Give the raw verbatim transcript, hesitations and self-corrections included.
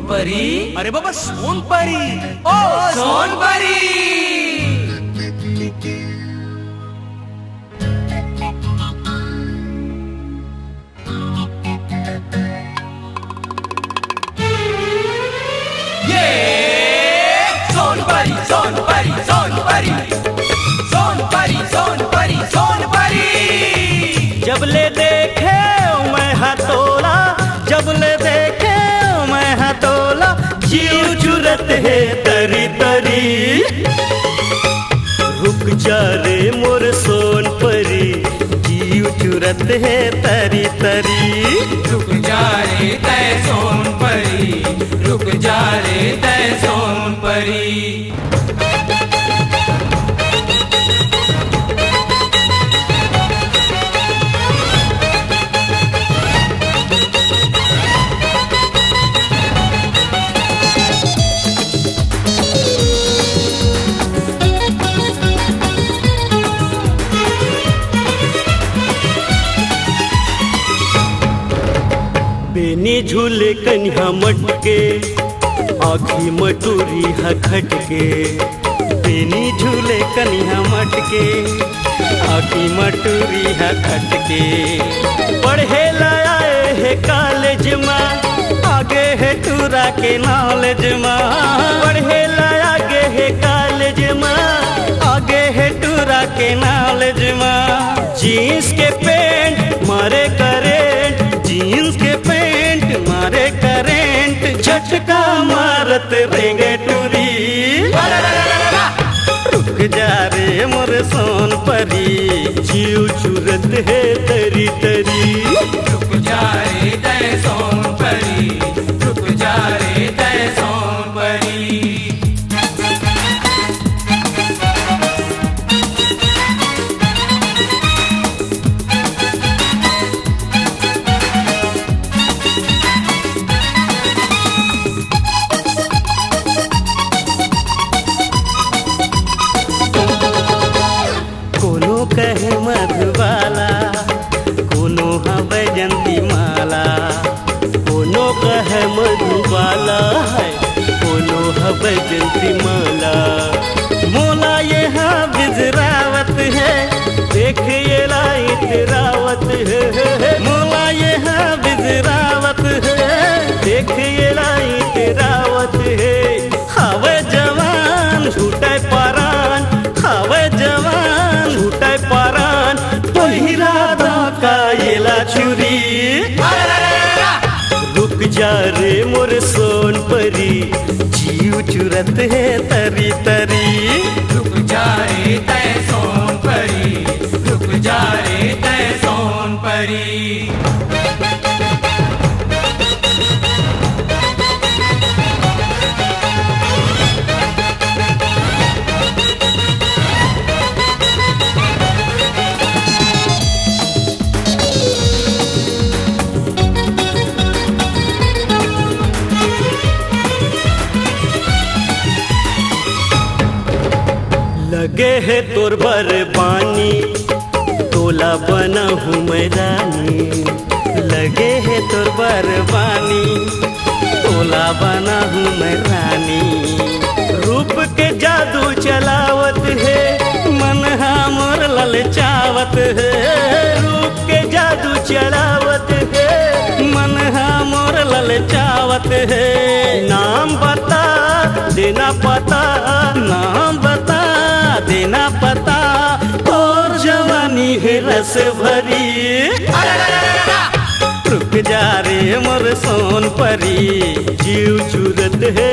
परी। अरे बाबा, सोन परी। ओ सोन परी। ये सोन परी, सोन परी, सोन परी, सोन परी, सोन परी, सोन परी। जब ले देखे मैं हा तोला, जब ले देखे मैं हा तोला, जीव चुरत हे तरी तरी। रुक जा रे मोर सोन परी, जीव चुरत हे तरी तरी। रुक जा रे तै सोन परी, रुक जा रे तै सोन परी। बेनी झूले कनिहा मटके, आँखी म टूरी ह खटके। बेनी झूले कनिहा मटके, आँखी म टूरी ह खटके। पढ़े ला आए हे कॉलेज म, आगे हे टूरा के नॉलेज म। पढ़े ला आगे हे कॉलेज म, आगे हे टूरा के नॉलेज म। जींस के पैंट मारे करेंट, जींस के पैंट मारे करेंट, झटका मारत रेंगे टूरी। रुक जा रे मोर सोन परी, जीव चुरत हे तरी तरी। रुक जा रे तै सोन परी, रुक जा रे तै सोन परी। कोनो कहे मधुबाला, कोनो ह बैजंती माला। कोनो कहे मधुबाला है, कोनो ह बैजंती माला। मोला ये हा बिजरावत है, देख ये ला इतरावत है। मोला ये हा बिजरावत है, देख ये ला इतरावत है। हवे जवान छूटे परान, हवे जवान छूटे परान, पहिरा दा का येला चुरी। रुक जा रे मोर सोन परी, जीव चुरत हे तरी तरी। रुक जा रे तै सोन परी, रुक जा रे तै सोन परी। लगे हे तोर बर पानी, तोला बनाहूँ मैं रानी। लगे हे तोर बर पानी, तोला बनाहूँ मैं रानी। रूप के जादू चलावत हे, मन हा मोर ललचावत हे। रूप के जादू चलावत हे, मन हा मोर ललचावत हे। नाम बता देना पता, नाम बता देना पता, तोर जवानी हे रस भरी। रुक जा रे मोर सोन परी, जीव चुरत हे